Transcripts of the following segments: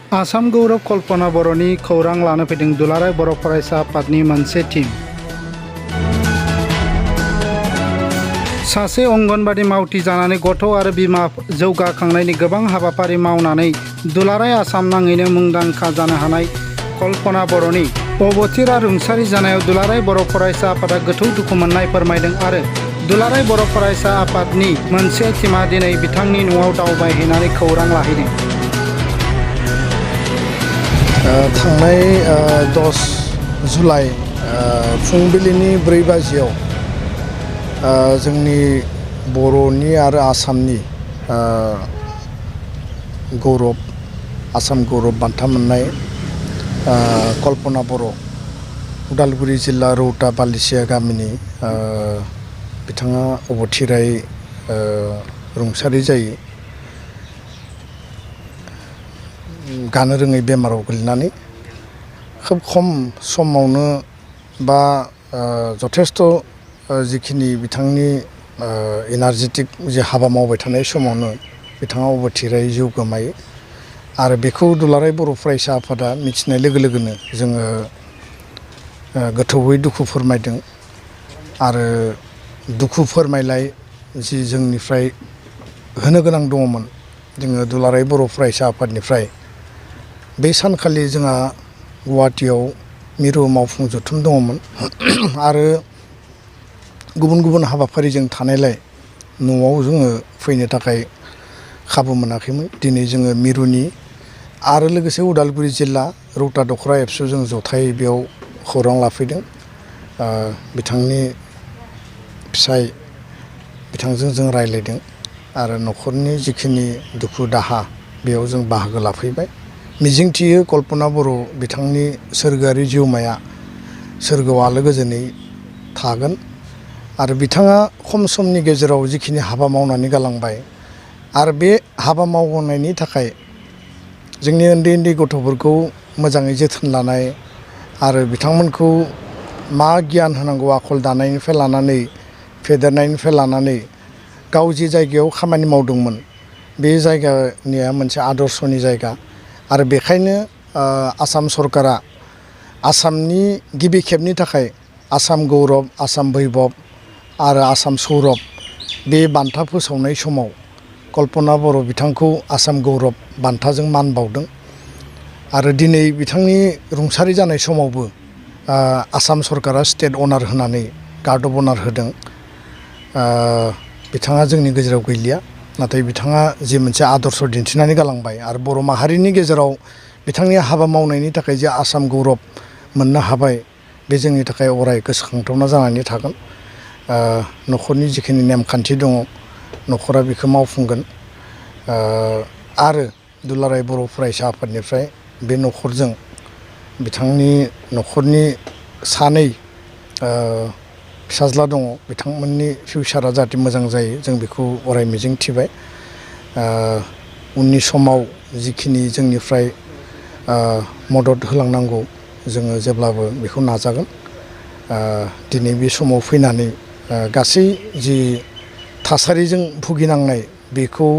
आसाम गौरब कल्पना बर'नि खौरां लानो फैदों दुलाराय बर' फरायसा आफादनि मोनसे टीम। सासे अंगनबादि मावथि जानानै गथ' आरो बिमा जौगाखांनायनि गोबां हाबाफारि मावनानै दुलाराय आसाम नाङैनो मुंदांखा जानो हानाय कल्पना बर'नि अबथिरा रुंसारि जानायाव दुलाराय बर' फरायसा आफादा गोथौ दुखु मोननाय फोरमायदों आरो दुलाराय बर' फरायसा आफादनि मोनसे टीमा दिनै बिथांनि न'आव दावबायहैनानै खौरां लाहैदों। थांनाय 10 जुलाइ फुंबिलिनि 4 बाजियाव जोंनि बर'नि आरो आसामनि गौरब आसाम गौरब बान्था मोननाय कल्पना बर' उदालगुरि जिल्ला रौता बालिसिया गामिनि बिथाङा अबथिरायै रुंसारि जायो। गानो रोङै बेमाराव गोलैनानै खोब खम समावनो बा जथेस्थ' जिखिनि बिथांनि एनार्जेटिक जे हाबा मावबाय थानाय समावनो बिथाङा अबथिरायै जिउ गोमायो आरो बेखौ दुलाराय बर' फरायसा आफादा मिथिनाय लोगो लोगोनो जोङो गोथौयै दुखु फोरमायदों आरो दुखु फोरमायलाय जि जोंनिफ्राय होनो गोनां दङमोन जोङो दुलाराय बर' फरायसा आफादनिफ्राय बे सानखालि जोंहा गुवाहाटियाव मिरु मावफुं जथुम दङमोन आरो गुबुन गुबुन हाबाफारिजों थानायलाय न'आव जोङो फैनो थाखाय खाबु मोनाखैमोन। दिनै जोङो मिरुनि आरो लोगोसे उदालगुरि जिल्ला रौता दखरा एबसु जों जथायै बेयाव खौरां लाफैदों। बिथांनि फिसाय बिथांजों जों रायज्लायदों आरो न'खरनि जिखिनि दुखु दाहा बेयाव जों बाहागो लाफैबाय। मिजिंथियो कल्पना बर' बिथांनि सोरगोआरि जिउमाया सोरगोआव आलो गोजोनै थागोन आरो बिथाङा खम समनि गेजेराव जिखिनि हाबा मावनानै गालांबाय आरो बे हाबा मावनायनि थाखाय जोंनि उन्दै उन्दै गथ'फोरखौ मोजाङै जोथोन लानाय आरो बिथांमोनखौ मा गियान होनांगौ आखल दानायनिफ्राय लानानै फेदेरनायनिफ्राय लानानै गाव जि जायगायाव खामानि मावदोंमोन बे जायगानिया मोनसे आदर्शनि जायगा आरो बेखायनो आसाम सरकारा आसामनि गिबि खेबनि थाखाय आसाम गौरब आसाम बैभब आरो आसाम सौरभ बे बान्था फोसावनाय समाव कल्पना बर' बिथांखौ आसाम गौरब बान्थाजों मान बावदों आरो दिनै बिथांनि रुंसारि जानाय समावबो आसाम सरकारा स्टेट अनार होनानै गार्ड अफ अनार होदों। बिथाङा जोंनि गेजेराव गैलिया नाथाय बिथाङा जि मोनसे आदर्श दिन्थिनानै गालांबाय आरो बर' माहारिनि गेजेराव बिथांनि हाबा मावनायनि थाखाय जे आसाम गौरब मोननो हाबाय बे जोंनि थाखाय अराय गोसोखांथावना जानानै थागोन। न'खरनि जिखिनि नेमखान्थि दङ न'खरा बेखौ मावफुंगोन आरो दुलाराय बर' फरायसा आफादनिफ्राय बे न'खरजों बिथांनि न'खरनि सानै फिसाज्ला दङ बिथांमोननि फिउचारा जाहाथे मोजां जायो जों बेखौ अराय मिजिं थिबाय। उननि समाव जिखिनि जोंनिफ्राय मदद होलांनांगौ जोङो जेब्लाबो बेखौ नाजागोन। दिनै बे समाव फैनानै गासै जि थासारिजों भुगिनांनाय बेखौ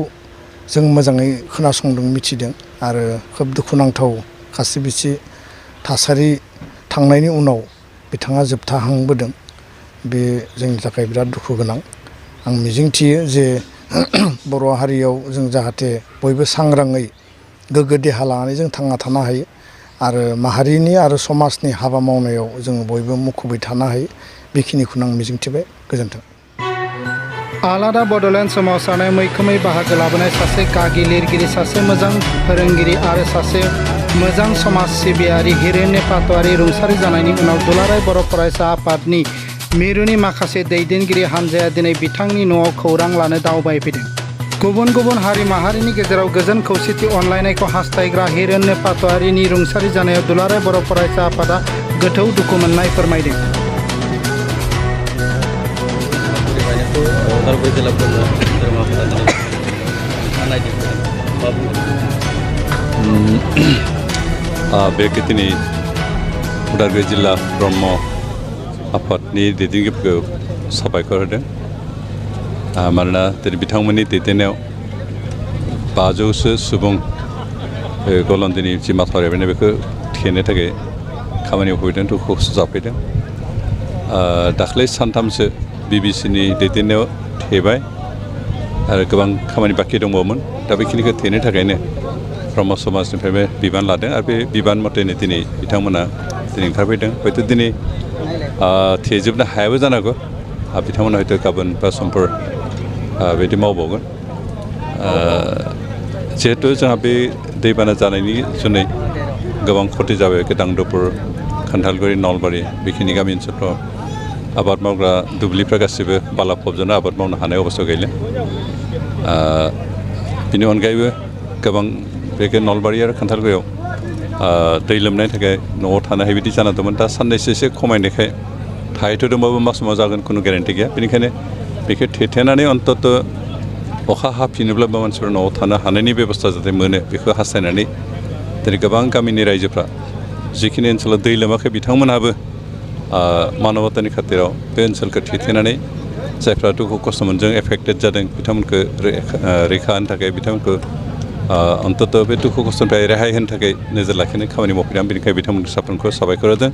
जों मोजाङै खोनासंदों मिथिदों आरो खोब दुखुनांथाव खासि बिसि थासारि थांनायनि उनाव बिथाङा जोबथाहांबोदों बे जोंनि थाखाय बिराद दुखु गोनां। आं मिजिंथियो जे बर' हारियाव जों जाहाथे बयबो सांग्राङै गोग्गो देहा लानानै जों थांना थानो हायो आरो माहारिनि आरो समाजनि हाबा मावनायाव जोङो बयबो मुखुबै थानो हायो बेखिनिखौनो आं मिजिंथिबाय। गोजोन्थों। आलादा बड'लेण्ड सोमावसारनायाव मैखोमै बाहागो लाबोनाय सासे गागि लिरगिरि सासे मोजां फोरोंगिरि आरो सासे मोजां समाज सिबियारि हिरेन्य पाटवारी रुंसारि जानायनि उनाव दुलाराय बर' फरायसा आफादनि मिरुनि माखासे दैदेनगिरि हान्जाया दिनै बिथांनि न'आव खौरां लानो दावबायफैदों। गुबुन गुबुन हारि माहारिनि गेजेराव गोजोन खौसेथि अनलायनायखौ हास्थायग्रा हिरेन्य पाटवारीनि रुंसारि जानायाव दुलाराय बर' फरायसा आफादा गोथौ दुखु मोननाय फोरमायदों। बे खेथिनि उदालगुरि जिल्ला ब्रह्म आफादनि दैदेनगिरिफोरखौ साबायखर होदों मानोना दिनै बिथांमोननि दैदेननायाव 500सो सुबुं गलन्दिनि जि माथावरि बायनाय बेखौ थेनो थाखाय खामानियाव फैदों दुखु खस्थ' जाफैदों दाख्लै सानथामसो बिबिसिनि दैदेननायाव थेबाय आरो गोबां खामानि बाखि दंबावोमोन दा बेखिनिखौ थेनो थाखायनो ब्रह्म समाजनिफ्रायबो बिबान लादों आरो बे बिबान मथैनो दिनै बिथांमोना दिनै ओंखारफैदों हयथ' दिनै थेजोबनो हायाबो जानांगौ बिथांमोना हयथ' गाबोन बा समफोर बिदि मावबावगोन जिहेथु जोंहा बे दैबाना जानायनि जुनै गोबां खथि जाबाय दांदुपुर खान्थालगुरि नलबारि बेखिनि गामि ओनसोलफ्राव आबाद मावग्रा दुब्लिफ्रा गासिबो बाला फबजोंनो आबाद मावनो हानाय अबस्था गैला बिनि अनगायैबो गोबां बे नलबारि आरो खान्थालगुरियाव दै लोमनायनि थाखाय न'आव थानो हायि बिदि जाना दंमोन दा साननैसो एसे खमायनायखाय थाहैथ'दोंबाबो मा समाव जागोन खुनु ग्यारेन्टि गैया बेनिखायनो बेखौ थेथेनानै अन्तत अखा हाफिनोब्लाबो मानसिफोरा न'आव थानो हानायनि बेबस्था जाहाथे मोनो बेखौ हास्थायनानै दिनै गोबां गामिनि रायजोफ्रा जिखिनि ओनसोलाव दै लोमाखै बिथांमोनहाबो मानबतानि खाथिराव बे ओनसोलखौ थेथेनानै जायफ्रा दुखु खस्थ' मोनजों एफेक्टेड जादों बिथांमोनखौ रैखा होनो थाखाय बिथांमोनखौ अन्तत बे दुखु खस्थ'निफ्राय रेहाय होनो थाखाय नोजोर लाखिनो खामानि मावफैदों बेनिखायनो बिथांमोन साफ्रोमखौ साबायखर होदों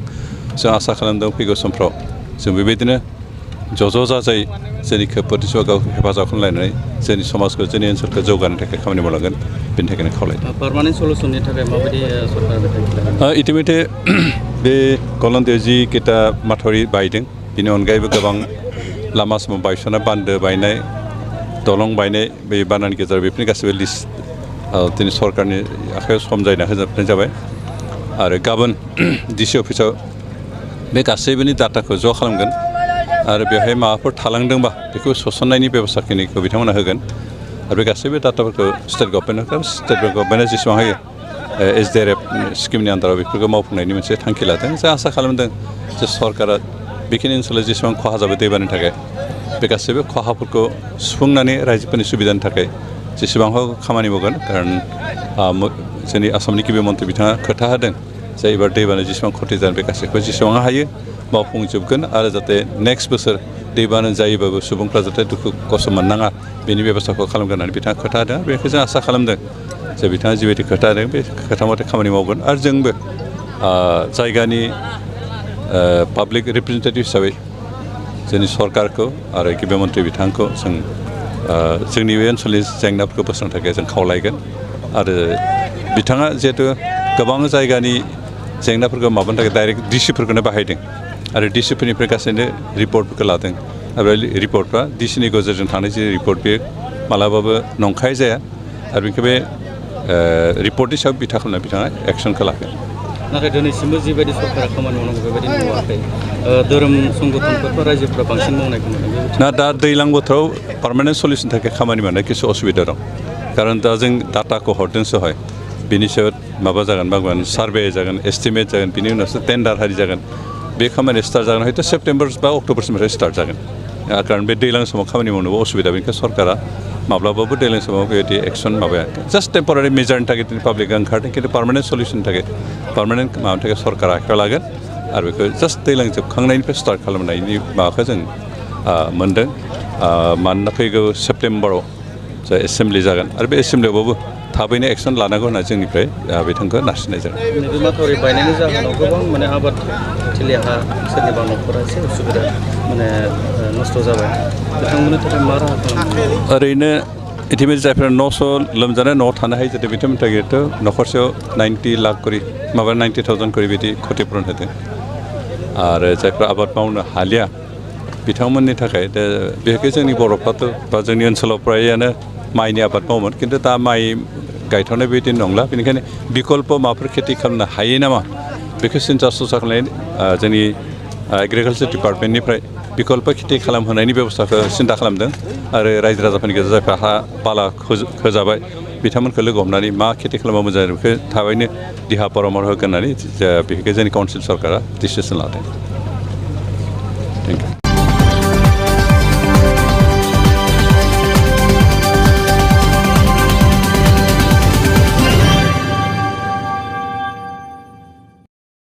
जों आसा खालामदों फैगौ समफ्राव जों बेबायदिनो ज' जाजाय जोंनि खैफोदनि गाव हेफाजाब खालामलायनानै जोंनि समाजखौ जोंनि ओनसोलखौ जौगानो थाखाय खामानि मावलांगोन बेनि थाखायनो खावलायदों पार्मानेन्ट सलुसननि थाखाय माबायदि सरकार इतिमধ্যে बे गलन्दियाव जि केटा माथावरि बायदों बेनि अनगायैबो गोबां लामा सामा बायस'नाय बान्दो बायनाय दलं बायनाय बे बानानि गेजेराव बेफोरनि गासैबो लिस्ट दिनै सरकारनि आखायाव समजायना होजोबनाय जाबाय आरो गाबोन डिसि अफिसाव बे गासैबोनि डाटाखौ ज' खालामगोन आरो बेवहाय माबाफोर थालांदोंबा बेखौ सोसननायनि बेबस्थाखिनिखौ बिथांमोना होगोन आरो बे गासैबो डाटाफोरखौ स्टेट गभर्नमेन्ट होगोन स्टेट गभर्नमेन्टआ जेसेबां हायो SDRF स्किमनि आन्दाराव बेफोरखौ मावफुंनायनि मोनसे थांखि लादों जों आसा खालामदों जे सरकारा बेखिनि ओनसोलाव जेसेबां खहा जाबाय दैबानानि थाखाय बे गासैबो खहाफोरखौ सुफुंनानै रायजोफोरनि सुबिदानि थाखाय जेसेबां खामानि मावगोन खारन जोंनि आसामनि गिबि मन्थ्रि बिथाङा खोथा होदों जे एबार दैबाना जेसेबां खथि जादों बे गासैखौ जेसेबां हायो मावफुंजोबगोन आरो जाहाथे नेक्स्ट बोसोर दैबाना जायोबाबो सुबुंफ्रा जाहाथे दुखु खस्थ' मोननाङा बेनि बेबस्थाखौ खालामगोन होननानै बिथाङा खोथा होदों बेखौ जों आसा खालामदों जे बिथाङा जिबायदि खोथा होदों बे खोथा मथे खामानि मावगोन आरो जोंबो जायगानि पाब्लिक रिप्रेजेन्टेटिभ हिसाबै जोंनि सरकारखौ आरो गिबि मन्थ्रि बिथांखौ जों जोंनि बे ओनसोलनि जेंनाफोरखौ बोस्रांनो थाखाय जों खावलायगोन आरो बिथाङा जिहेतु गोबां जायगानि जेंनाफोरखौ माबानो थाखाय डाइरेक्ट डिसिफोरखौनो बाहायदों आरो डिसिफोरनिफ्राय गासैनो रिपर्टफोरखौ लादों आरो रिपर्टफ्रा डिसिनि गेजेरजों थानाय जि रिपर्ट बे मालाबाबो नंखाय जाया आरो बेखौ बे रिपर्टनि सायाव बिथा खालामनानै बिथाङा एक्सनखौ लागोन नाथाय दिनैसिमबो जिबायदि सरकारा खामानि मावनांगौ बेबायदि नुवाखै धोरोम संगठनफोर रायजोफोरा बांसिन मावनायखौ नुदों ना दा दैज्लां बोथोराव पार्मानेन्ट सलिउसन थाखाय खामानि मावनाय किसु असुबिदा दं खारन दा जों डाटाखौ हरदोंसो हय बिनि सायाव माबा जागोन बागोन सार्भे जागोन एस्टिमेट जागोन बिनि उनावसो टेन्डार हारि जागोन बे खामानिया स्टार्ट जागोन हयथ' सेप्तेम्बर बा अक्ट'बरसिमनिफ्राय स्टार्ट जागोन खारन बे दैज्लां समाव खामानि मावनोबो असुबिदा बेनिखायनो सरकारा माब्लाबाबो दैज्लां समाव बेबायदि एक्सन माबाया जास्ट टेम्परारि मेजारनि थाखाय दिनै पाब्लिकआ ओंखारदों खिन्थु पार्मानेन्ट सलिउसननि थाखाय पार्मानेन्ट माबानि थाखाय सरकारा आखायाव लागोन आरो बेखौ जास्ट दैज्लां जोबखांनायनिफ्राय स्टार्ट खालामनायनि माबाखौ जों मोनदों मानोना फैगौ सेप्तेम्बराव जा एसेम्ब्लि जागोन आरो बे एसेम्ब्लियावबाबो थाबैनो एक्सन लानांगौ होनना जोंनिफ्राय बिथांखौ नारसिननाय जागोन नैबे माथावरि बायनायनि जाहोनाव गोबां माने आबाद थिलि हा सोरनिबा न'खरा एसे उसुबिदा माने नस्थ' जाबाय बिथांमोननि थाखाय मा राहा खालामो ओरैनो इतिमধ্যে जायफ्रा न'स' लोमजानाय न'आव थानो हायो जाहाथे बिथांमोननि थाखायथ' न'खरसेयाव 90 लाख करि माबा 90,000 करि बिदि क्षतिपुरन होदों आरो जायफ्रा आबाद मावनो हालिया बिथांमोननि थाखाय दा बेखौ जोंनि बर'फ्राथ' बा जोंनि ओनसोलाव फ्रायानो माइनि आबाद मावोमोन खिन्थु दा माइ गायथ'नाय बेबायदि नंला बेनिखायनो बिकल्प माबाफोर खेथि खालामनो हायो नामा बेखौ सिन्था सरसा खालामनाय जोंनि एग्रिकालचार डिपार्टमेन्टनिफ्राय बिकल्प खेथि खालामहोनायनि बेबस्थाखौ सिन्था खालामदों आरो रायजो राजाफोरनि गेजेराव जायफ्रा हा बाला होजाबाय बिथांमोनखौ लोगो हमनानै मा खेथि खालामबा मोजां जायो बेखौ थाबैनो देहा परामर्श होगोन होननानै बेखौ जोंनि काउन्सिल सरकारा डिसिसन लादों थेंक इउ